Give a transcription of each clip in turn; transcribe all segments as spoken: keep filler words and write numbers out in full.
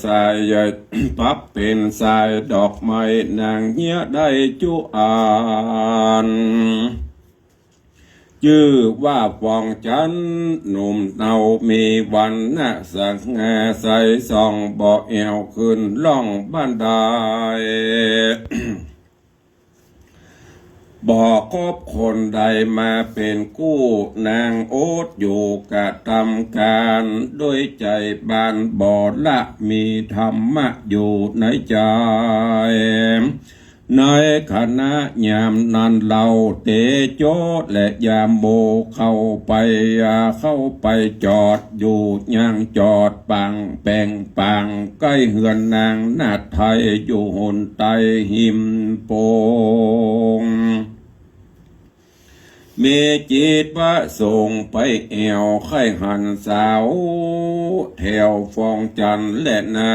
สาย พับเป๋นสายดอกไม้นางเยียะได้จุอัน จื้อว่าฟองจันทร์ หนุ่มเนามีวรรณะสง่าใสส่อง บ่แอ่วขึ้นล่องบันได บ่คบคนใดมาเป๋นกู้ นางอดอยู่กระทำก๋าน ด้วยใจ๋บานบ่ละ มีธรรมะอยู่ในใจ๋ ในขณะยามนั้นเล่า เตโชและยาโมเข้าไป เข้าไปจอดอยู่ยังจอดปางแป๋งปาง ใก้เฮือนนางนาฏไทย อยู่หนใต้หิมโปง มีจิตประสงค์ไปแอ่วใค่หันสาว แถวฟองจันทร์แลนา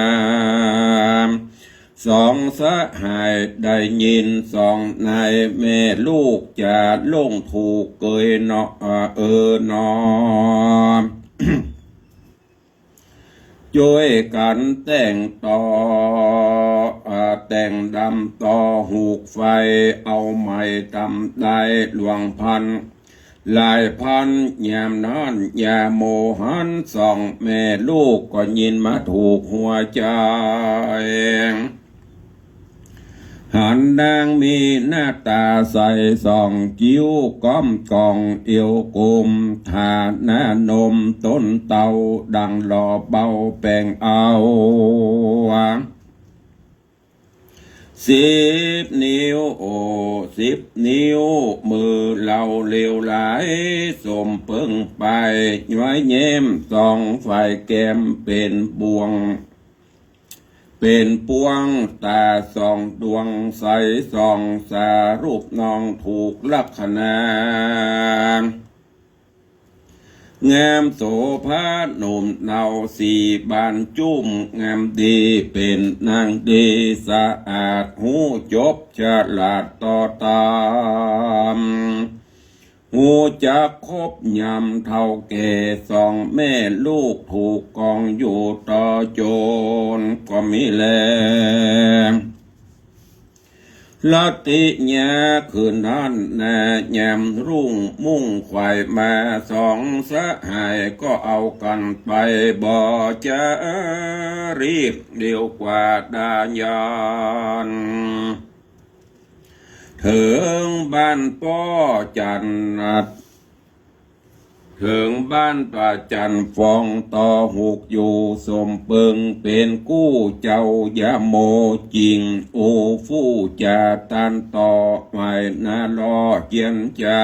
สองสหายได้ยินสองนายแม่ลูก จะลงถูกเกยเนาะ เออเนาะ จ้วยกั๋นแต่งต่อ อ่า แต่งดำต่อหูกไฟ เอาไหมตำได้หลวงพัน หลายพัน ยามนั้นยาโมหันสองแม่ลูก ก็ยินมาถูกหัวใจ๋ หันนางมีหน้าต๋าใสส่อง คิ้วก้อมกองเอวกลม ฐานะนมต้นเต้า ดังหล่อเบาแป๋งเอา สิบนิ้ว โอ้ สิบนิ้ว มือเล่าเลวหลาย สมเปิงไป ย้อยแย้มสองฝ่ายแก้มเป๋นบ่วง เป๋นปวง ต๋าสองดวงใสส่อง สารูปนองถูกลักษณะ งามโสภาหนุ่มเนาสี่บานจุ้ม งามดีเป๋นนางดีสะอาด ฮู้จบฉลาดต่อต๋าม ฮู้จักคบยำเฒ่าแก่ สองแม่ลูกถูกกองอยู่ต่อจน ก็มีแล ละติยาคืนนั้นนายามรุ่งมุ่งไขว่มา สองสหายก็เอากั๋นไป บ่จารีกเร็วกว่าดายัน เถิงบ้านป้อจันทร์ เถิงบ้านป้อจันทร์ฟองต่อหูกอยู่ สมเปิงเป๋นกู้เจ้ายาโมจริง โอ้ ฟู่จาตันต่อไหว้หน้าล่อเจียนจา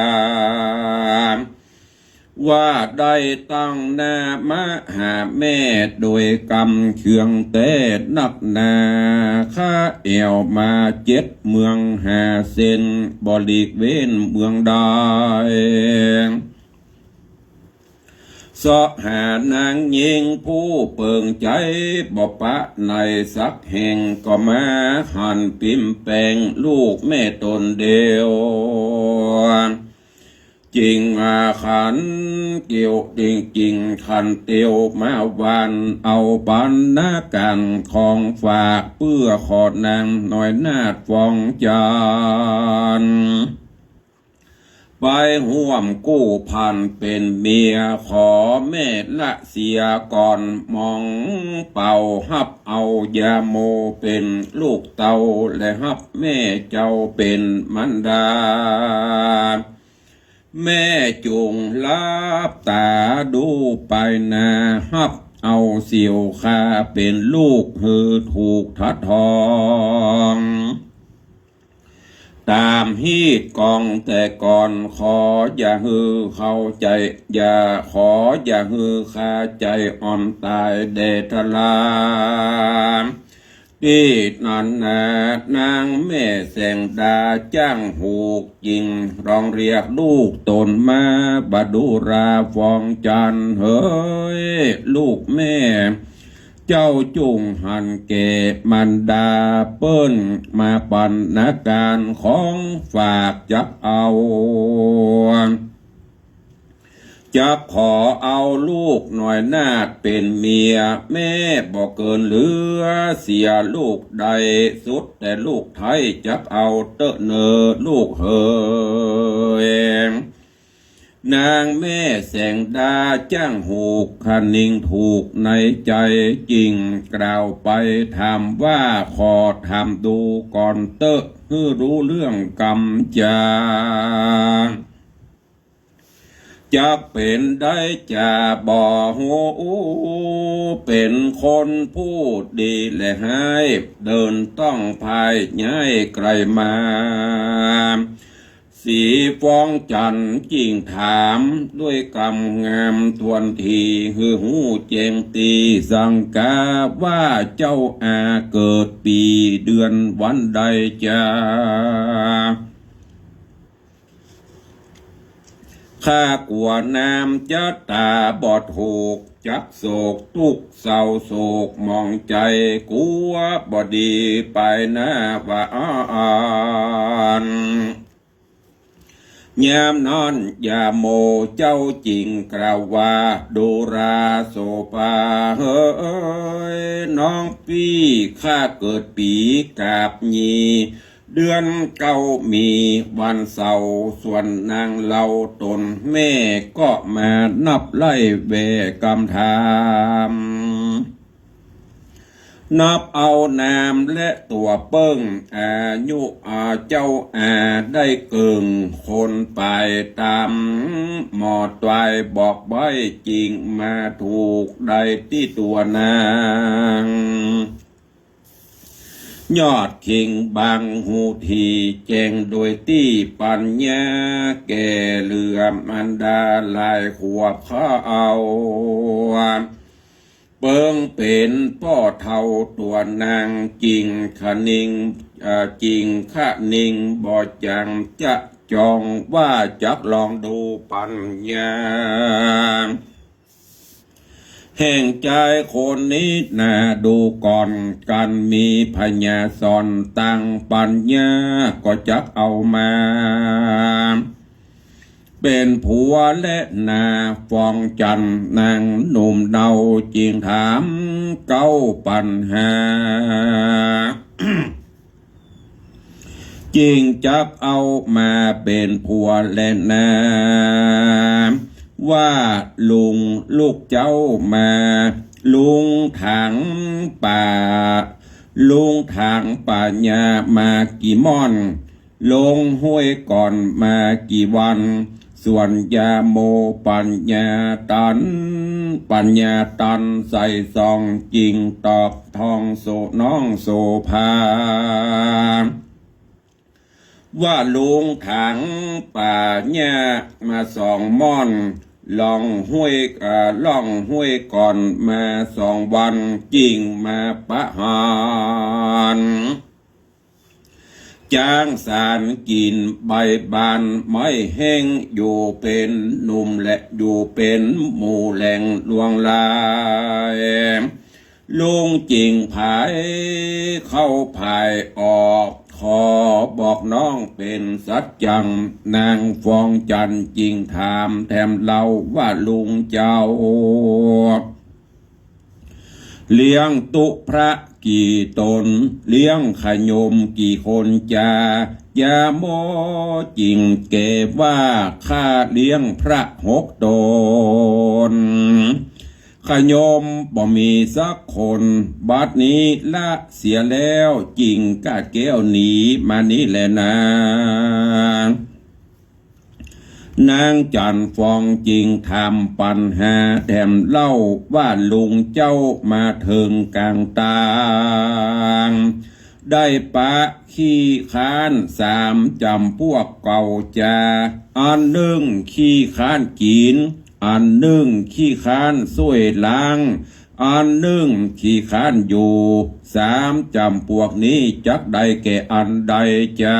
ว่าได้ตั้งหน้ามาหาแม่ โดยกำเคืองแต๊นักหนา ข้าแอ่วมาเจ็ดเมืองห้าเส้น บ่หลีกเว้นเมืองใด เสาะหานางญิงผู้เปิงใจ๋ บ่ปะไหนสักแห่ง ก็มาหันปิมแปงลูกแม่ต๋นเดียว จิ่งอาขันเกี่ยว จิ่งจิ่งขันเตียวมาหว่าน เอาบรรณาก๋านของฝาก เปื้อขอนางน้อยนาฏฟองจันทร์ ไปฮ่วมกู้ผันเป๋นเมีย ขอแม่ละเสียก่อน มองเป่าฮับเอายาโมเป๋นลูกเต้า และฮับแม่เจ้าเป๋นมารดา แม่จุ่งลับต๋าดูไปหน้า ฮับเอาเสี่ยวข้าเป๋นลูก หื้อถูกทัดทอง ต๋ามฮีตกองแต่ก่อน ขออย่าหื้อเข้าใจ๋ อย่า ขออย่าหื้อข้าใจ๋อ่อนต๋ายแด่ทรา ตี้นั้นนา นางแม่แสงดาจ้างหูกจิ่ง ฮ้องเรียกลูกต๋นมา บ่ดูราฟองจันทร์เหย ลูกแม่ เจ้าจุ่งหันแก่มารดาเปิ้น มาบรรณาก๋านของฝากจักเอา จักขอเอาลูกน้อยนาฏเป๋นเมีย แม่บ่เกินเหลือเสียลูกใด สุดแต่ลูกไท้จักเอาเต๊อะเน่อลูกเหย นางแม่แสงดาจ้างฮูกคะนิงถูกในใจ๋ จึงกล่าวไปถามว่า ขอถามดูก่อนเต๊อะ หื้อฮู้เรื่องกำจา จักเป๋นได้จาบ่ฮู้ เป๋นคนพูดดีและฮ้าย เดินต้องพายย้ายไกลมา สีฟ้องจันทร์จึงถามด้วยกำงามถ้วนที หื้อฮู้แจ้งตี้สังกาว่า เจ้าอาเกิดปี๋เดือนวันใดจา ข้ากั๋วนำจะต๋าบ่ถูก จักโศกตุ๊กข์เศร้าโศกหมองใจ๋ กั๋วบ่ดีไปหน้าว่าอ่อน ยามนั้นยาโมเจ้าจึงกล่าวว่า ดูราโสภาเหย น้องปี้ข้าเกิดปี๋กาบหยี่ เดือนเก้ามีวันเสาร์ ส่วนนางเฮาต๋นแม่ก็มานับไล่แว่กำถาม นับเอานามและตั๋วเปิ้ง อายุอาเจ้าอาได้เกิ่งคนป๋ายต๋าม หมอต๋วายบอกไว้จึงมาถูกได้ตี้ตั๋วนาง ยอดคิงบางฮู้ดีแจ้งโดยตี้ปัญญา แก่เหลือมารดาหลายขวบเข้า เปิงเป๋นป้อเฒ่าตั๋วนาง จึงคะนิง เอ่อ จึงคะนิงบ่จังจะจองว่าจักลองดูปัญญา แห่งจายคนนี้นาดูก่อน กันมีพญาสอนตังปัญญาก็จักเอามา เป๋นผัวแลนา ฟองจันทร์นางหนุ่มเนาจึงถามเก้าปัญหา จึงจักเอามาเป๋นผัวแลนา ว่าลุงลูกเจ้ามา ลุงถางป่า ลุงถางป่าหญ้ามากี่ม่อน ลงห้วยก่อนมากี่วัน ส่วนยาโมปัญญาตัน ปัญญาตันใส่ส่องจึงตอบทองโสน้องโสภา ว่าลุงถางป่าหญ้ามาสองม่อน ล่องห้วย เอ่อ ล่องห้วยก่อนมาสองวัน จึงมาปะหาร จ้างสารกิ๋นใบบานไม้แห้ง อยู่เป๋นหนุ่มและอยู่เป๋นหมู่แหล่งลวงลาย ลุงจึงผายเข้าผายออก ขอบอกน้องเป๋นสัจจัง นางฟองจันทร์จึงถามแถมเล่าว่าลุงเจ้า เลี้ยงตุ๊พระกี่ต๋น เลี้ยงขยมกี่คนจา ยาโมจึงแก่ว่าข้าเลี้ยงพระหกต๋น ขยมบ่มีสักคน บัดนี้ละเสียแล้ว จึงกาดแก้วหนีมานี้แลนา นางจันทร์ฟองจึงถามปัญหาแถมเล่าว่าลุงเจ้ามาเถิงกลางตาง ได้ปะขี้ค้านสามจ๋ำปวกเก่าจา อันนึ่งขี้ค้านกิ๋น อันนึ่งขี้ค้านซ่วยล้าง อันนึ่งขี้ค้านอยู่ สามจ๋ำปวกนี้จักได้แก่อันใดจา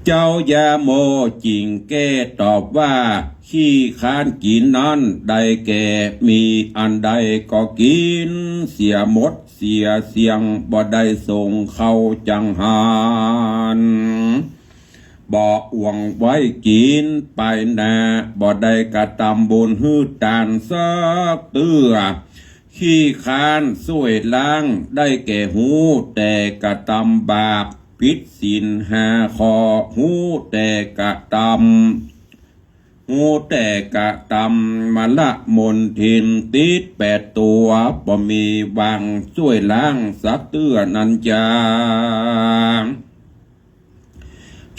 เจ้ายาโมจึงแก้ตอบว่า ขี้ค้านกิ๋นนั้นได้แก่ มีอันใดก็กิ๋นเสียหมดเสียเสี้ยง บ่ได้ส่งเข้าจังหัน บ่อ่วงไว้กิ๋นไปนา บ่ได้กระตำบุญหื้อตานสักเตื้อ ขี้ค้านซ่วยล้าง ได้แก่ฮู้แต่กระตำบาป ผิดศีลห้าข้อ ฮู้แต่กระตำ ฮู้แต่กระตำมลมนทิน ติดแปดตั๋ว บ่มีหวังซ่วยล้างสักเตื้อนั้นจา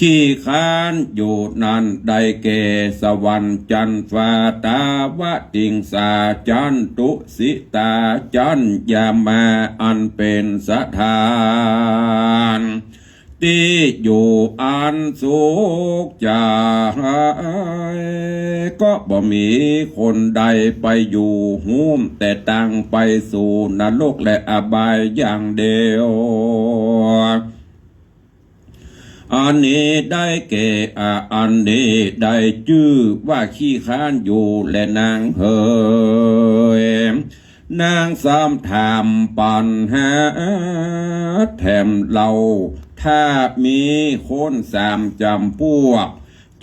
ขี้ค้านอยู่นั้นได้แก่สวรรค์จั๊นฟ้า ตาวติงสาจั๊น ตุสิตาจั๊น ยามาอันเป๋นสถาน ตี้อยู่อันสุขใจ๋ ก็บ่มีคนใดไปอยู่ฮู้ม แต่ต่างไปสู่นรกและอบายอย่างเดียว อันนี้ได้แก่ อ่า อันนี้ได้จื้อว่าขี้ค้านอยู่แลนางเหย นางซ้ำถามปั๋ญหาแถมเล่า ถ้ามีคนสามจ๋ำปวก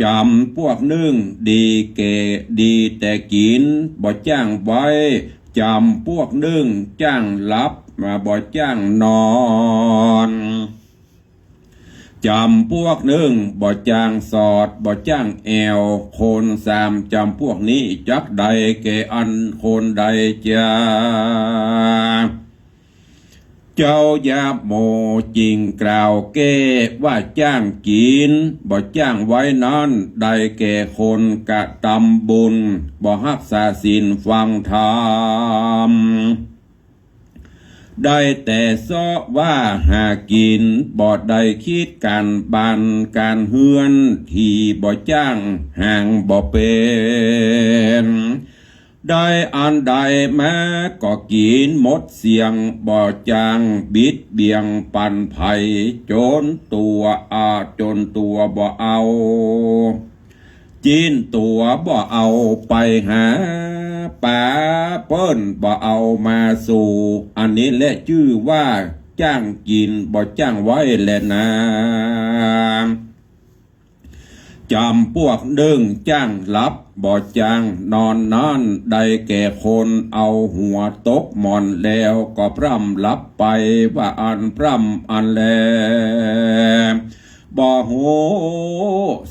จ๋ำปวกนึ่งดีแก่ ดีแต่กิ๋น บ่จ้างไว้ จ๋ำปวกนึ่งจ้างหลับ มาบ่จ้างนอน จ๋ำปวกนึ่งบ่จ้างสอด บ่จ้างแอ่ว คนสามจ๋ำปวกนี้จักได้แก่อันคนใดจา เจ้ายาโมจึงกล่าวแก้ว่า จ้างกิ๋น บ่จ้างไว้นั้น ได้แก่คนกระตำบุญ บ่ฮักษาศีลฟังธรรม ได้แต่เซาะว่าหากิ๋น บ่ได้คิดก๋านบ้านก๋านเฮือน ตี้บ่จ้างหางบ่เป๋น ได้อันใดมาก็กิ๋นหมดเสี้ยง บ่จ้างบิดเบียงปั๋นใผ จ๋นตั๋ว อ่า จ๋นตั๋วบ่เอา จิ๊นตั๋วบ่เอาไปหาป๋า เปิ้นบ่เอามาสู่ อันนี้แหละจื้อว่าจ้างกิ๋น บ่จ้างไว้แลนา จ๋ำปวกนึ่งจ้างหลับ บ่จ้างนอนนั้น ได้แก่คนเอาหัวตกหมอนแล้วก็พร่ำหลับไป ว่าอั้นพร่ำอั้นแล บ่ฮู้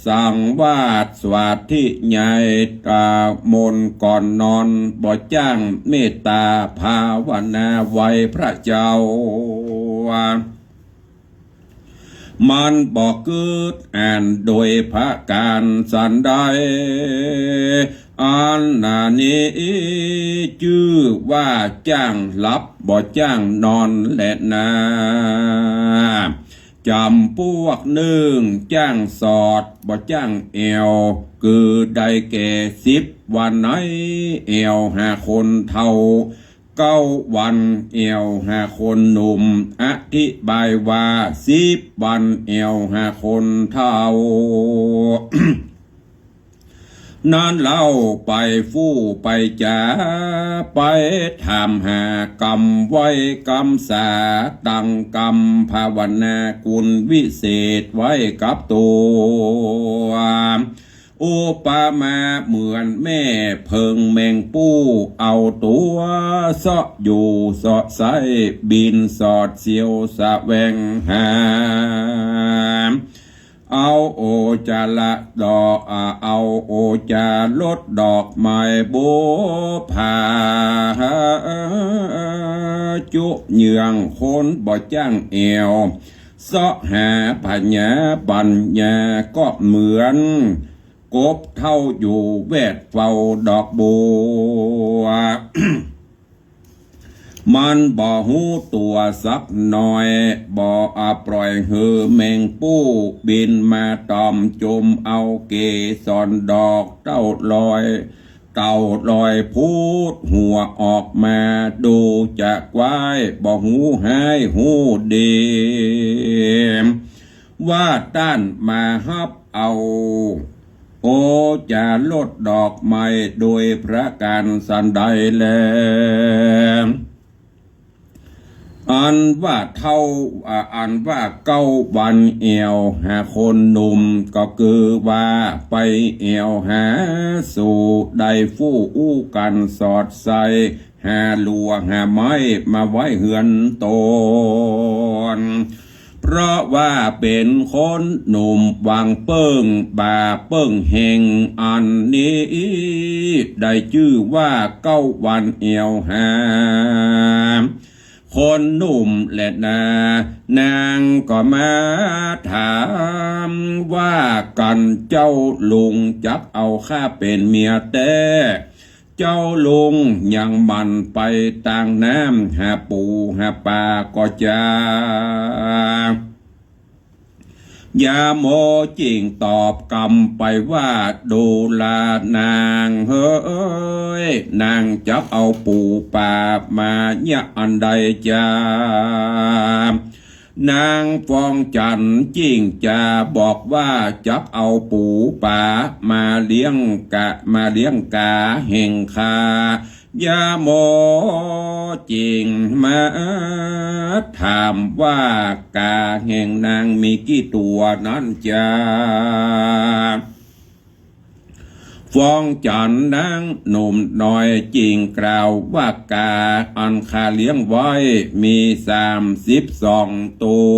สังวาสสวัสธิญาณ อ่า มนต์ก่อนนอน บ่จ้างเมตต๋าภาวนาไหว้พระเจ้า มันบ่กึ๊ดอ่านโดยประก๋านสันใด อันนี้จื้อว่าจ้างหลับ บ่จ้างนอนแลนา จ๋ำปวกนึ่งจ้างสอด บ่จ้างแอ่ว คือได้แก่สิบวันในแอ่วหาคนเฒ่า เก้าวันแอ่วหาคนหนุ่ม อธิบายว่าสิบวันแอ่วหาคนเฒ่า นั้นเล่าไปฟู่ไปจ๋า ไปถามหากำไหว้กำสา ตั้งกำภาวนากุณวิเศษไว้กับตั๋ว อุปมาเหมือนแม่เผิงแมงปู้ เอาตั๋วเซาะอยู่เซาะใส้ บินสอดเสียวแสวงหา เอาโอจาระดอก อ่า เอาโอจารสดอกไม้บุปผา จุเหยื่องคนบ่จ้างแอ่ว เซาะหาผญาปัญญาก็เหมือน กบเฒ่าอยู่แวดเฝ้าดอกบัว มันบ่ฮู้ตั๋วสักหน่อย บ่อาปล่อยหื้อแมงปู้บินมาตอมจุมเอาเกสรดอกเต้าลอย เต้าลอยพุดหัวออกมา ดูจะควายบ่ฮู้ฮ้ายฮู้ดี ว่าต้านมาฮับเอา โอจารสดอกไม้โดยประก๋านสันใดแล อันว่าเต้า อ่า อันว่าเก๊าวันแอ่วหาคนหนุ่ม ก็คือว่าไปแอ่วหาสู่ได้ฟู้อู้กั๋นสอดใส่ หาลัวหาไม้มาไว้เฮือนต๋น เพราะว่าเป๋นคนหนุ่มหวังเปิ้งบ่าเปิ้งแฮง อันนี้ได้จื้อว่าเก๊าวันแอ่วหา คนหนุ่มแลนา นางก็มาถามว่า กั๋นเจ้าลุงจักเอาข้าเป๋นเมียแต๊ เจ้าลุงยังหมั่นไปตางน้ำหาปู๋หาป๋าก็จา ยาโมจึ่งตอบกำไปว่า ดูลานางเหย นางจักเอาปู๋ป๋ามาเยียะอันใดจา นางฟองจั๋นจึ่งจะบอกว่า จักเอาปู๋ป๋ามาเลี้ยงกา มาเลี้ยงกาแห่งข้า ยาโมจึ่งมาถามว่า กาแห่งนางมีกี่ตั๋วนั้นจา ฟองจั๋นนางหนุ่มน้อยจึ่งกล่าวว่า กาอันข้าเลี้ยงไว้มีสามสิบสองตั๋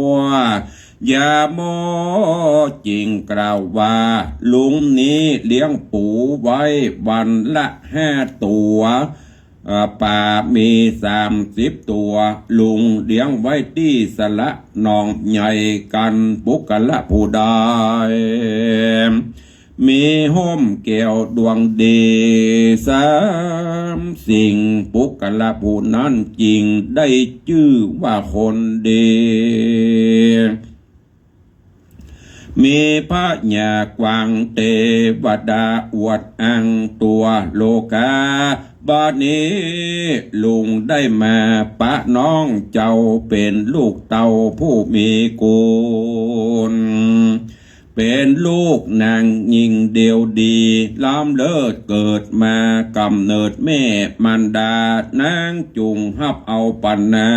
ว ยาโมจึ่งกล่าวว่า ลุงนี้เลี้ยงปู๋ไว้วันละห้าตั๋ว เอ่อ ป๋ามีสามสิบตั๋ว ลุงเลี้ยงไว้ตี้สระหนองใหญ่กั๋น ปุคคละผู้ใด มีฮ่มแก้วดวงดีสามสิ่ง ปุคคละผู้นั้นจึ่งได้จื้อว่าคนดี มีพญากวางเตวดาอวดอ้างตั๋วโลกา บ่านี้ลุงได้มาปะน้องเจ้าเป๋นลูกเต้าผู้มีกุณ เป๋นลูกนางญิงเดียวดี ล้ำเลิศเกิดมากำเนิดแม่มารดา นางจุ่งฮับเอาปั๋นนา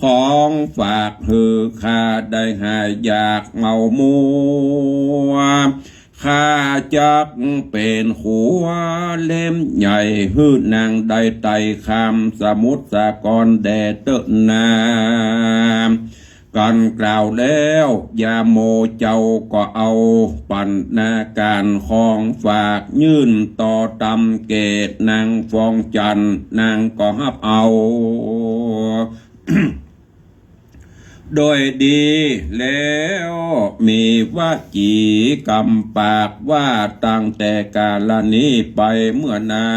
ของฝากหื้อข้าได้หายอยากเมามัว ข้าจักเป๋นขัวเล่มใหญ่ หื้อนางได้ไต่ข้ามสมุทรสาครแด่เต๊อะนา กั๋นกล่าวแล้ว ยาโมเจ้าก็เอาปั๋นนาก๋านของฝากยื่นต่อตำแก่นางฟองจั๋น นางก็ฮับเอา โดยดีแล้วมีวจีกำปากว่า ตั้งแต่กาละนี้ไปเมื่อหน้า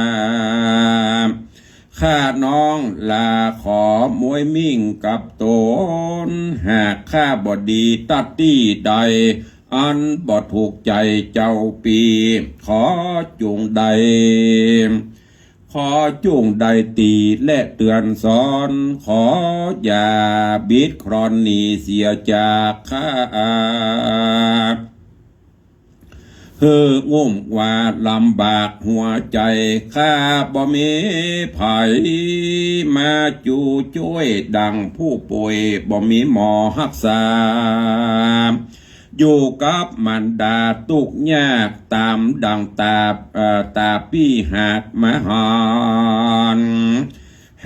ข้าน้องลาขอมวยมิ่งกับต๋น หากข้าบ่ดีตั๊ดตี้ใด อันบ่ถูกใจ๋เจ้าปี้ ขอจุ่งได้ ขอจุ่งได้ติและเตื๋อนสอน ขออย่าบิดคลอนหนีเสียจากข้า หื้องุ่มว่าลำบากหัวใจ๋ ข้าบ่มีใผมาจู๊จ้วยดั่งผู้ป่วยบ่มีหมอฮักษา อยู่กับมารดาตุ๊กข์ยากต๋ามดั่งต๋า เอ่อ ต๋าปี้หากมาหัน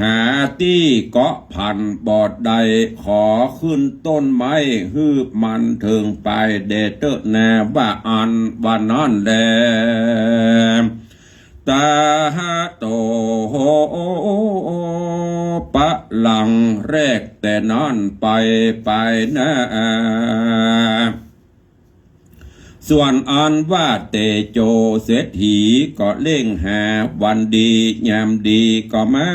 หาตี้เกาะผันบ่ได้ ขอขึ้นต้นไม้หื้อมันเถิงปายแด่เต๊อะนา ว่าอั้น ว่านั้นแล ตาหะโต ปะหลังแรกแต่นั้นไป ไปหน้า ส่วนอันว่าเตโจเศรษฐีก็เร่งหาวันดียามดี ก็มา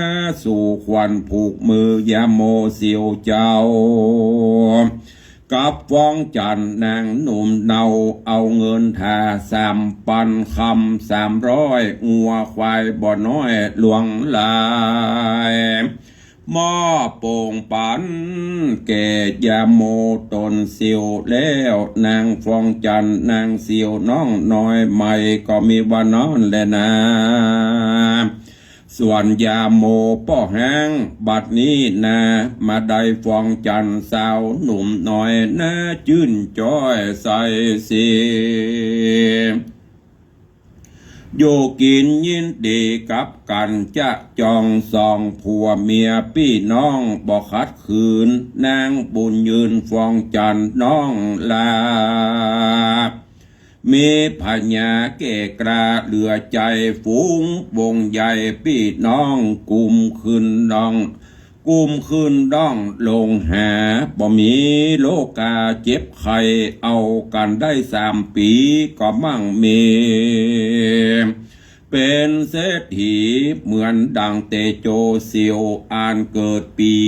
สู่ขวัญผูกมือยาโมเสียวเจ้า กับฟองจั๋นนางหนุ่มเนา เอาเงินถาสามปันคำสามร้อย งัวควายบ่น้อยหลวงหลาย มอบโป่งปั๋นแก่ยาโมต๋นเสียวแล้ว นางฟองจั๋นนางเสียวน้องน้อยใหม่ก็มีว่านั้นแลนา ส่วนยาโมป้อฮ้าง บัดนี้นา มาได้ฟองจันทร์สาวหนุ่มน้อย น่าจื้นจ้อยใสเสีย อยู่กิ๋นยินดีกับกั๋น จะจองสองผัวเมียปี้น้อง บ่ขัดขืน นางบุญยืนฟองจันทร์น้องหลา มีผญาแก่กล้าเหลือใจ๋ ฝูงวงใหญ่ปี้น้อง กุมคืนน้อง กุมคืนน้องลงหา บ่มีโรคาเจ็บไข้ เอากั๋นได้สามปี๋ก็มั่งมี เป๋นเศรษฐีเหมือนดังเตโจสิว อันเกิดปี๋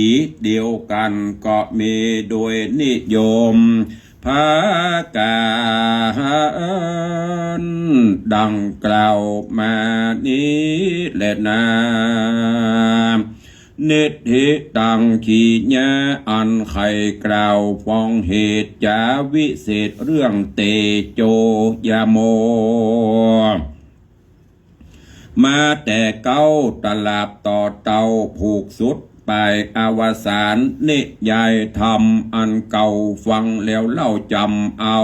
เดียวกั๋น ก็มีโดยนิยม ผากั๋นดังกล่าวมานี้แลนา นิทธิตัง ขีญา อันใค่กล่าวฟองเหตุจาวิเศษเรื่องเตโจยาโม มาแต่เก๊าตราบต่อเต้า ผูกสุดปายอวสาน นิยายธรรมอันเก่าฟังแล้วเล่าจ๋ำเอา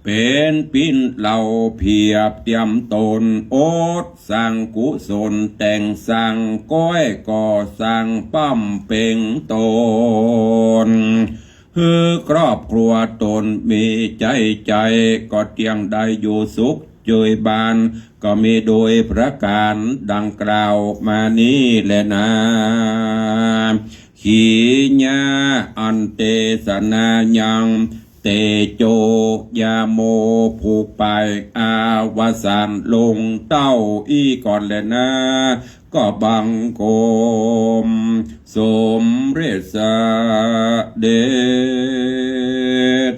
เป๋นปิ้นเล่าเผียบเตียมต๋น อดสร้างกุศลแต่งสร้างก้อย ก่อสร้างบำเพ็งต๋น หื้อครอบครัวต๋นมีใจ๋ใจ๋ ก็เตี้ยงได้อยู่สุขเจยบาน ก็มีโดยประก๋านดังกล่าวมานี้แลนา ขีญา อันเตสนายัง เตโจยาโม ผูกปายอวสานลงเต้าอี้ก่อนแลนา ก็บังคมสมเร็จเสด็จ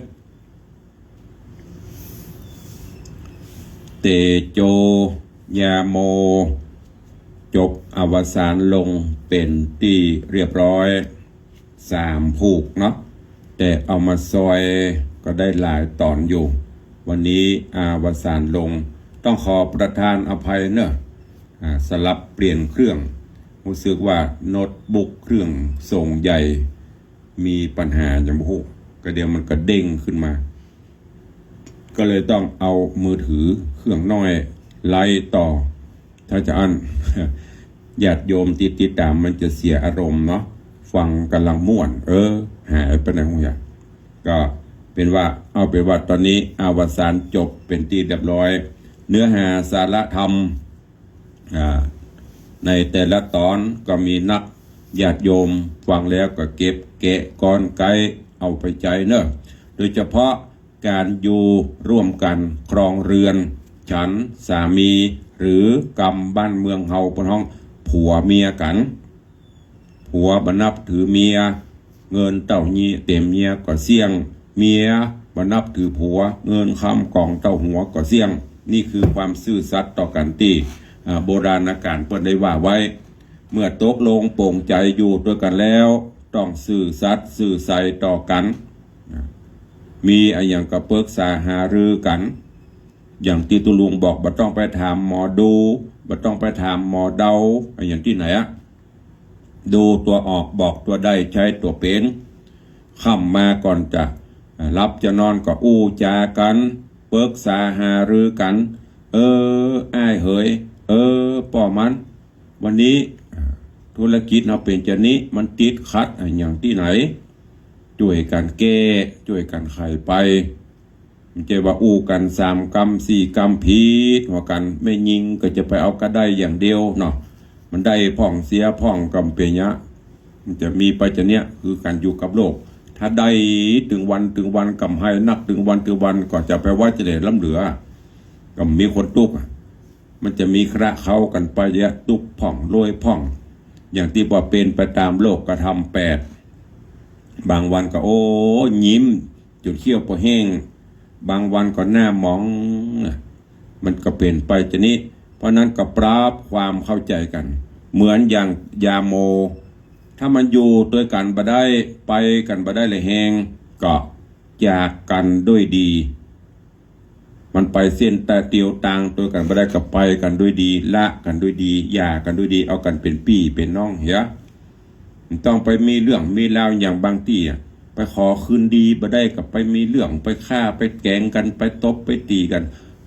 เตโจยาโม จบอวสานลงเป๋นตี้เรียบร้อย สามผูกเนาะ แต่เอามาซอยก็ได้หลายต๋อนอยู่ วันนี้อวสานลง ต้องขอประทานอภัยเนาะ อ่า สลับเปลี่ยนเครื่อง ฮู้สึกว่าโน้ตบุ๊กเครื่องส่งใหญ่ มีปัญหาหยังบ่ฮู้ ก็เดี๋ยวมันก็เด้งขึ้นมา ก็เลยต้องเอามือถือเครื่องน้อยไลฟ์ต่อ ถ้าจะอั้น ญาติโยมตี้ติดต๋ามมันจะเสียอารมณ์เนาะ ฟังก่ำลังม่วน เออ หายไปไหนฮู้หยัง ก็เป๋นว่า เอาเป๋นว่าต๋อนนี้อวสานจบเป๋นตี้เรียบร้อย เนื้อหาสาระธรรม อ่า ในแต่ละต๋อนก็มีนักญาติโยมฟังแล้วก็เก็บแกะกอนไก๊เอาไปใจ๊เนาะ โดยเฉพาะก๋านอยู่ร่วมกั๋นครองเรือน ฉันสามี หรือกำบ้านเมืองเฮาเปิ้นฮ้องผัวเมียกั๋น ผัวบ่นับถือเมีย เงินเต้าเยียะเต็มเยียะก็เสี้ยง เมียบ่นับถือผัว เงินคำกองเต้าหัวก็เสี้ยง นี่คือความซื่อสัตย์ต่อกั๋นตี้ อ่า โบราณกาลเปิ้นได้ว่าไว้ เมื่อตกลงปลงใจ๋อยู่ตวยกั๋นแล้ว ต้องซื่อสัตย์ซื่อใสต่อกั๋น มีอะหยังก็ปรึกษาหารือกั๋น อย่างตี้ตุ๊ลุงบอก บ่ต้องไปถามหมอดู บ่ต้องไปถามหมอเดา อะหยังตี้ไหนอะ ดูตั๋วออก บอกตั๋วได้ ใจ๊ตั๋วเป๋น ค่ำมาก่อนจะหลับจะนอนก็อู้จ๋ากั๋น ปรึกษาหารือกั๋น เออ อ้ายเหย เออ ป้อมัน วันนี้ อ่า ธุรกิจเฮาเป๋นจานี้ มันติดขัดอะหยังตี้ไหน จ้วยกั๋นแก้ จ้วยกั๋นไขไป บ่ใจ้ว่าอู้กั๋นสามกำสี่กำผิดหัวกั๋น แม่ญิงก็จะไปเอากระได้อย่างเดียวเนาะ มันได้พ่องเสียพ่องก็บ่เป๋นหยัง มันจะมีไปจาเนี้ย คือก๋านอยู่กับโลก ถ้าได้ตึงวันตึงวัน ก๋ำไฮนักตึงวันตึงวัน ก็จะไปว่าจะได้ล้ำเหลือ ก็บ่มีคนตุ๊กข์อะ มันจะมีคละเคล้ากั๋นไปเยียะ ตุ๊กข์พ่องรวยพ่อง อย่างตี้ว่าเป๋นไปต๋ามโลกธรรมแปด บางวันก็ โอ้ ยิ้มจ๋นเขี้ยวปอแห้ง บางวันก็หน้าหมองนะ มันก็เป๋นไปจานี้ เพราะนั้นก็ปรับความเข้าใจ๋กั๋น เหมือนอย่างยาโม ถ้ามันอยู่ตวยกั๋นบ่ได้ ไปกั๋นบ่ได้แหละแฮง ก็จากกั๋นด้วยดี มันไปเส้นตายเตียวตางตวยกั๋นบ่ได้ ก็ไปกั๋นด้วยดี ละกั๋นด้วยดี หย่ากั๋นด้วยดี เอากั๋นเป๋นปี้เป๋นน้องเหีย บ่ต้องไปมีเรื่องมีราวอย่างบางตี้อะ ไปขอคืนดีบ่ได้ ก็ไปมีเรื่อง ไปฆ่า ไปแก๋งกั๋น ไปตบ ไปตี๋กั๋น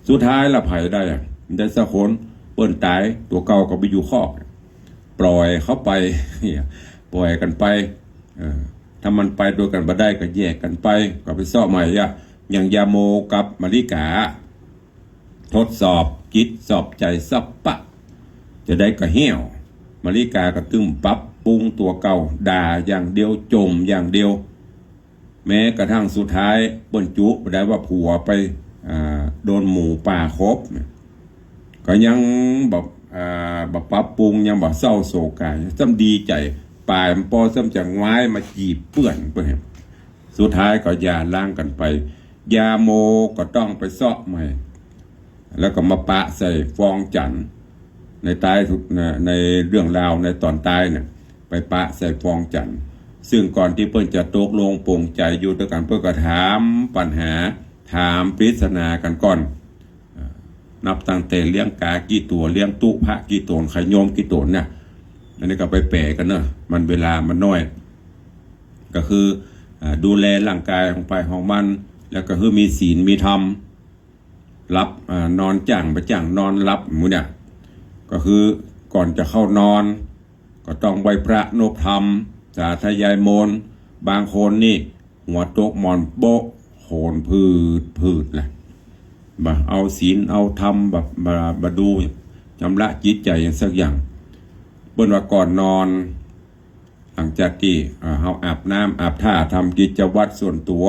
สุดท้ายละใผได้อะ ได้สักคน เปิ้นต๋าย ตั๋วเก่าก็ไปอยู่คอก ปล่อยเขาไป ปล่อยกั๋นไป เออ ถ้ามันไปตวยกั๋นบ่ได้ก็แยกกั๋นไป ก็ไปเซาะใหม่อะ อย่างยาโมกับมะลิกา ทดสอบจิตสอบใจ๋สักปะ จะได้กระเหี่ยว มะลิกาก็ตึงปรับปรุงตั๋วเก่า ด่าอย่างเดียว จ่มอย่างเดียว แม้กระทั่งสุดท้ายเปิ้นจุบ่ได้ว่าผัวไป อ่า โดนหมูป่าขบเนี่ย ก็ยังบ่ อ่า บ่ปรับปรุง ยังบ่เศร้าโศกกาย ซ้ำดีใจ๋ ป่ายมันปอซ้ำจะง้ายมาจีบเปื้อนเปิ้น สุดท้ายก็หย่าร้างกั๋นไป ยาโมก็ต้องไปเซาะใหม่ แล้วก็มาปะใส่ฟองจั๋น ในต๊ายสุดนะ ในเรื่องราวในต๋อนต๊ายเนี่ย ไปปะใส่ฟองจั๋น ซึ่งก่อนตี้เปิ้นจะตกลงปลงใจ๋อยู่ตวยกั๋น เปิ้นก็ถามปัญหา ถามปริศนากั๋นก่อน เอ่อ นับตั้งแต่เลี้ยงก๋ากี่ตั๋ว เลี้ยงตุ๊พระกี่ต๋น ใค่โยมกี่ต๋นเนี่ย อันนี้ก็ไปแป๋กั๋นเนาะ มันเวลามันน้อย ก็คือ อ่า ดูแลร่างกายของใผของมัน แล้วก็คือมีศีลมีธรรม หลับ อ่า นอนจ้างบ่จ้าง นอนหลับหมู่เนี่ย ก็คือก่อนจะเข้านอน ก็ต้องไหว้พระนบธรรม สาธยายมนต์ บางคนนี่หัวตกหมอนโป๊ะ โหนผืดๆ เลย บ่เอาศีลเอาธรรม บ่ บ่ บ่ดู ชำระจิตใจ๋สักอย่าง เปิ้นว่าก่อนนอน หลังจากตี้ อ่า เฮาอาบน้ำอาบท่า ทำกิจวัตรส่วนตั๋ว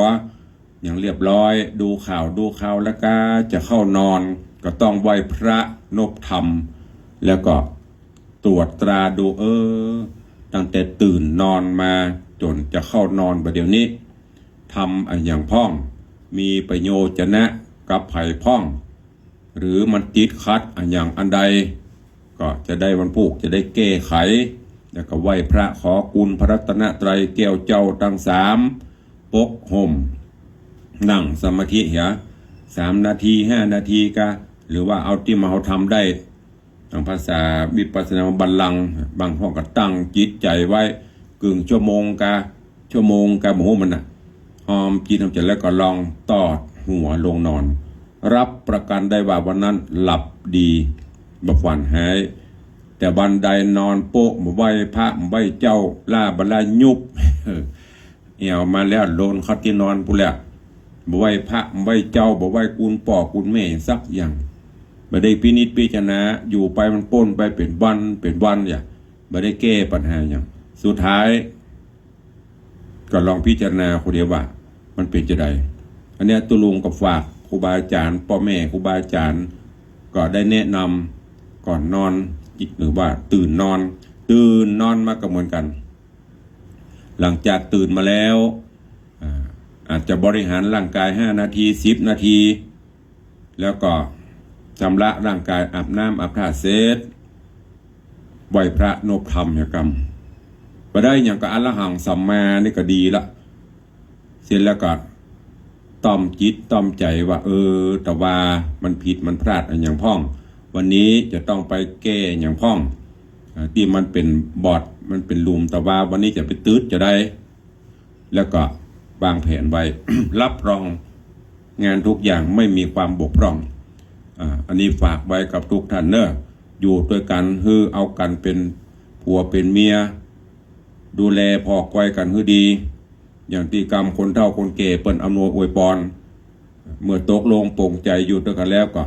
อย่างเรียบร้อย ดูข่าวดูคาวแล้วก็จะเข้านอน ก็ต้องไหว้พระนบธรรม แล้วก็ตรวจตราดู เออ ตั้งแต่ตื่นนอนมาจ๋นจะเข้านอนบ่าเดี่ยวนี้ ทำอะหยังพ่อง มีปโยชนะกับใผพ่อง หรือมันติดขัดอะหยังอันใด ก็จะได้วันพูกจะได้แก้ไข แล้วก็ไหว้พระขอกุณพระรัตนตรัยแก้วเจ้าตังสาม ปกห่ม นั่งสมาธิเหีย สามนาที ห้านาทีกา หรือว่าเอาตี้มาเฮาทำได้ ตางภาษาวิปัสสนาบัลลังก์ บางพ่องก็ตั้งจิตใจ๋ไว้ กึ่งชั่วโมงกา ชั่วโมงกา บ่ฮู้มันน่ะ ฮอมจิตฮอมใจ๋แล้วก็ลองตอดหัวลงนอน รับประกั๋นได้ว่าวันนั้นหลับดี บ่ฝันฮ้าย แต่วันใดนอนโป๊ะ บ่ไหว้พระ บ่ไหว้เจ้า ล้าบ่าล้ายุบ แอ่วมาแล้ว โลนเข้าตี้นอนปู้นแหละ บ่ไหว้พระ บ่ไหว้เจ้า บ่ไหว้กุณป้อกุณแม่สักอย่าง บ่ได้พินิจพิจารณา อยู่ไปมันป๊นไปเป๋นวันเป๋นวันเนี่ย บ่ได้แก้ปัญหาหยัง สุดท้าย ก็ลองพิจารณาคนเดียวว่ามันเป๋นจาใด อันเนี้ยตุ๊ลุงก็ฝากครูบาอาจ๋ารย์ ป้อแม่ครูบาอาจ๋ารย์ ก็ได้แนะนำก่อนนอน หรือว่าตื่นนอน ตื่นนอนมาก็เหมือนกั๋น หลังจากตื่นมาแล้ว อ่า อาจจะบริหารร่างกายห้านาที สิบนาที แล้วก็ชำระร่างกาย อาบน้ำอาบท่าเสร็จ ไหว้พระนบธรรมเหียกำ บ่ได้หยังก็อรหังสัมมานี่ก็ดีละ เสร็จแล้วก็ต้อมจิตต้อมใจ๋ว่า เออ แต่ว่ามันผิดมันพลาดอะหยังพ่อง วันนี้จะต้องไปแก้หยังพ่อง อ่า ตี้มันเป๋นบอด มันเป๋นหลุม แต่ว่าวันนี้จะไปตึ๊ดจาใด แล้วก็วางแผนไว้ รับรองงานทุกอย่างไม่มีความบกพร่อง อ่า อันนี้ฝากไว้กับทุกท่านเนอะ อยู่ตวยกั๋นหื้อเอากั๋นเป๋นผัวเป๋นเมีย ดูแลผ่อคอยกั๋นหื้อดี อย่างตี้กำคนเฒ่าคนแก่เปิ้นอำนวยอวยปอน เมื่อตกลงปลงใจ๋อยู่ตวยกั๋นแล้วก็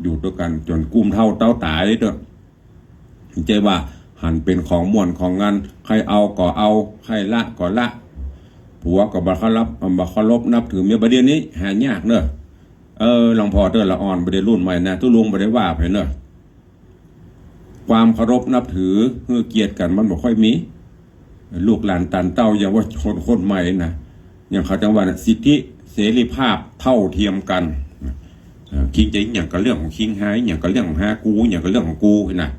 อยู่ตวยกั๋นจ๋นกุ้มเฒ่าเต๊าต๋ายเต๊อะ บ่ใจ้ว่าหันเป๋นของม่วนของงัน ใค่เอาก็เอา ใค่ละก็ละ ผัวก็บ่เคารพ บ่เคารพนับถือเมีย บ่าเดี่ยวนี้หายากเนอะ เออ หลวงพ่อเต๊อะ ละอ่อนบ่าเดี่ยวรุ่นใหม่นะ ตุ๊ลุงบ่ได้ว่าใผเนอะ ความเคารพนับถือ หื้อเกียรติกั๋นมันบ่ค่อยมี ลูกหลานต๋านเต้า อย่างว่าคน คนใหม่นะ อย่างเขาจังว่าน่ะ สิทธิเสรีภาพเท่าเทียมกั๋น เอ่อ คิงจะอะหยังก็เรื่องของคิง ฮาอะหยังก็เรื่องของฮา กูอะหยังก็เรื่องของกูนะ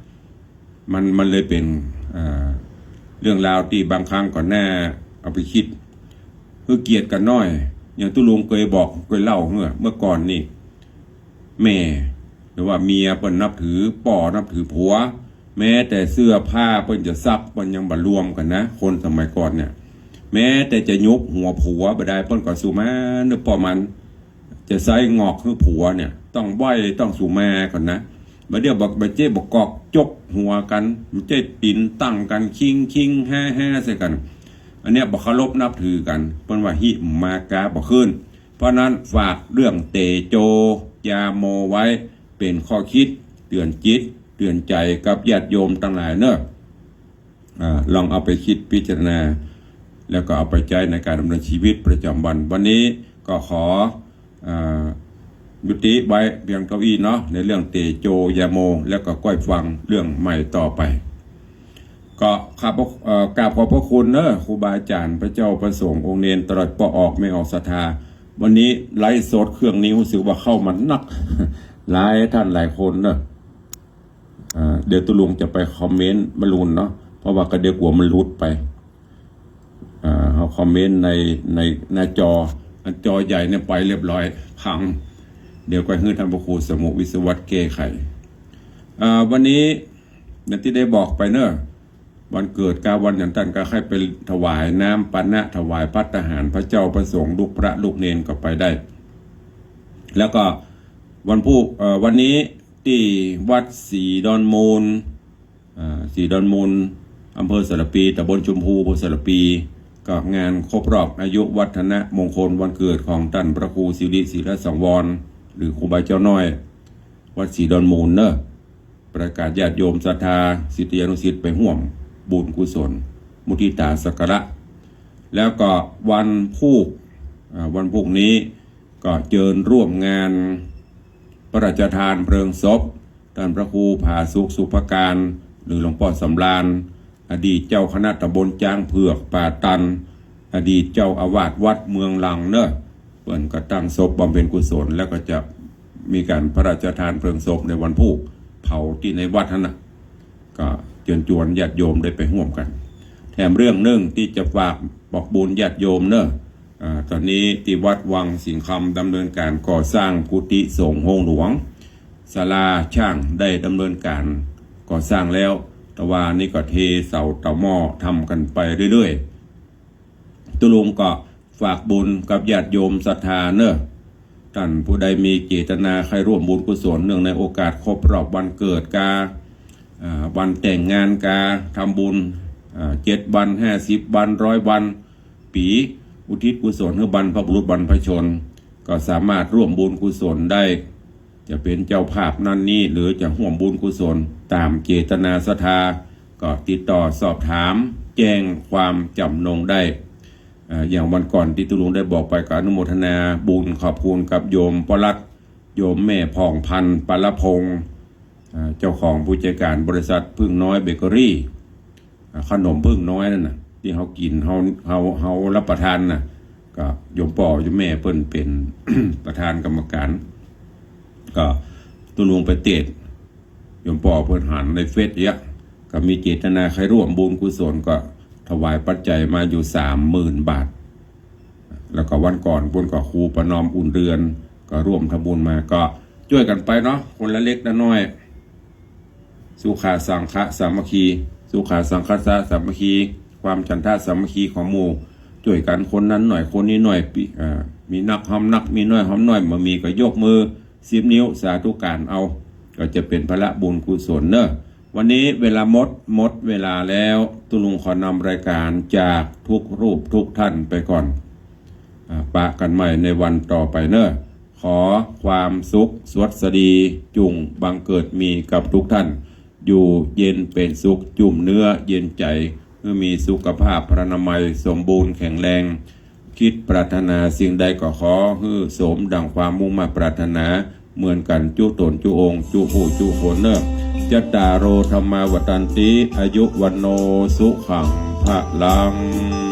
มัน มันเลยเป๋น เอ่อ เรื่องราวตี้บางครั้งก็น่าเอาไปกึ๊ด หื้อเกียรติกั๋นหน้อย อย่างตุ๊ลุงเกยบอกเกยเล่าเมื่อ เมื่อก่อนนี่ แม่ หรือว่าเมียเปิ้นนับถือป้อนับถือผัว แม้แต่เสื้อผ้าเปิ้นจะซักเปิ้นยังบ่รวมกั๋นนะ คนสมัยก่อนเนี่ย แม้แต่จะหยุกหัวผัวบ่ได้เปิ้นก็สุมาเนาะ ป้อมัน จะใส่งอกหื้อผัวเนี่ย ต้องไหว้ต้องสุมาก่อนนะ บ่าเดี่ยวบ่า บ่าเจ๊บ่ากอกจกหัวกั๋น บ่าเจ๊ตี๋นตั้งกั๋น คิงคิงแฮ่แฮ่ใส่กั๋น อันเนี้ยบ่เคารพนับถือกั๋น เปิ้นว่าหิมากาบ่ขึ้น เพราะนั้นฝากเรื่องเตโจ ยาโมไว้เป๋นข้อคิดเตื๋อนจิตเตื๋อนใจ๋กับญาติโยมตังหลายเนาะ อ่า ลองเอาไปคิดพิจารณา แล้วก็เอาไปใจ๊ในการดำเนินชีวิตประจำวัน วันนี้ก็ขอ อ่า ยุติไว้เพียงเต้าอี้เนาะ ในเรื่องเตโจยาโม แล้วก็ก้อยฟังเรื่องใหม่ต่อไป ก็ขอบพระ เอ่อ กราบขอบพระคุณเนาะ ครูบาอาจ๋ารย์ พระเจ้าพระสงฆ์ องค์เณร ตลอดป้อออกแม่ออกศรัทธา วันนี้ไลฟ์สดเครื่องนี้ฮู้สึกว่าเข้ามานัก หลายท่านหลายคนเนาะ อ่า เดี๋ยวตุ๊ลุงจะไปคอมเมนต์มะลุนเนาะ เพราะว่าก็เดี๋ยวกั๋วมันหลุดไป อ่า เฮาคอมเมนต์ใน ในหน้าจอ อันจอใหญ่เนี่ยไปเรียบร้อย พัง เดี๋ยวก็หื้อท่านพระครูสมุวิศวัตแก้ไข อ่า วันนี้อย่างตี้ได้บอกไปเนาะ วันเกิดกาวันหยัง ต้านก็ใค่ไปถวายน้ำปานะ ถวายภัตตาหารพระเจ้าพระสงฆ์ ลูกพระลูกเณรก็ไปได้ แล้วก็วันพูก เอ่อ วันนี้ตี้วัดศรีดอนมูล อ่า ศรีดอนมูล อำเภอสารภี ตำบลชมพู อำเภอสารภี ก็งานครบรอบอายุวัฒนมงคลวันเกิดของต้านพระครูสิริ ศิรสังวร หรือครูบาเจ้าน้อย วัดศรีดอนมูลเนาะ ประกาศญาติโยมศรัทธาศิษยานุศิษย์ไปฮ่วมบุญกุศล มุทิตาสักการะ แล้วก็วันพูก อ่า วันพูกนี้ก็เจิญฮ่วมงานพระราชทานเพลิงศพ ต้านพระครูผาสุก สุภการ หรือหลวงป้อสำราญ อดีตเจ้าคณะตำบลจ๊างเผือกป่าตัน อดีตเจ้าอาวาสวัดเมืองลังเนาะ เปิ้นก็ตั้งศพบำเพ็ญกุศล แล้วก็จะมีการพระราชทานเพลิงศพในวันพูก เผาตี้ในวัดหั้นน่ะ ก็เจิญจวนญาติโยมได้ไปฮ่วมกั๋น แถมเรื่องนึ่งตี้จะฝากบอกบุญญาติโยมเนาะ อ่า ต๋อนนี้ตี้วัดวังสิงห์คำดำเนินการก่อสร้างกุฏิสงฆ์โฮงหลวง ศาลาช่างได้ดำเนินการก่อสร้างแล้ว แต่ว่านี่ก็เทเสาตอหม้อทำกั๋นไปเรื่อยๆ ตุ๊ลุงก็ฝากบุญกับญาติโยมศรัทธาเนาะ ต้านผู้ใดมีเจตนาใค่ฮ่วมบุญกุศลเนื่องในโอกาสครบรอบวันเกิดกา อ่า วันแต่งงานกา ทำบุญ อ่า เจ็ดวัน ห้าสิบวัน ร้อยวัน ปี๋ อุทิศกุศลหื้อบรรพบุรุษบรรพชน ก็สามารถฮ่วมบุญกุศลได้ จะเป๋นเจ้าภาพนั่นนี่ หรือจะฮ่วมบุญกุศลต๋ามเจตนาศรัทธา ก็ติดต่อสอบถามแจ้งความจ๋ำนงได้ อ่า อย่างวันก่อนตี้ตุ๊ลุงได้บอกไปก็อนุโมทนาบุญขอบคุณกับโยมป้อรัตน์ โยมแม่ผ่องพันธ์ ปาละพงษ์ อ่า เจ้าของผู้จัดการบริษัทผึ้งน้อยเบเกอรี่ อ่า ขนมผึ้งน้อยนั่นน่ะ ตี้เฮากิ๋น เฮา เฮา เฮารับประทานน่ะ ก็โยมป้อโยมแม่เปิ้นเป๋น ประธานกรรมการ ก็ตุ๊ลุงไปเตด โยมป้อเปิ้นหันในเฟซเยียะ ก็มีเจตนาใค่ฮ่วมบุญกุศล ก็ถวายปัจจัยมาอยู่สามหมื่นบาท แล้วก็วันก่อนปู๊นก็ครูประนอมอุ่นเรือน ก็ฮ่วมทำบุญมา ก็จ้วยกั๋นไปเนาะ คนละเล็กละน้อย สุขาสังฆะสามัคคี สุขาสังฆะสามัคคี ความฉันทะสามัคคีของหมู่ จ้วยกั๋นคนนั้นหน่อยคนนี้หน่อย ปิ อ่า มีนักหอมนัก มีน้อยหอมน้อย บ่มีก็ยกมือ สิบ นิ้ว สาธุก๋านเอา ก็จะเป๋นผละบุญกุศลเนาะ วันนี้เวลาหมด หมดเวลาแล้ว ตุ๊ลุงขอนำรายการจากทุกรูปทุกท่านไปก่อน อ่า ปะกั๋นใหม่ในวันต่อไปเนาะ ขอความสุขสวัสดีจุ่งบังเกิดมีกับทุกท่าน อยู่เย็นเป๋นสุข จุ่มเนื้อเย็นใจ๋ หื้อมีสุขภาพพรรณนามัยสมบูรณ์แข็งแรง คิดปรารถนาสิ่งใดก็ขอหื้อสมดังความมุ่งมาดปรารถนา เหมือนกั๋นจุ๊ต๋นจุ๊องค์ จุ๊ผู้จุ๊คนเนาะ จัตตาโร ธัมมา วัฑฒันติ อายุ วัณโณ สุขัง พลัง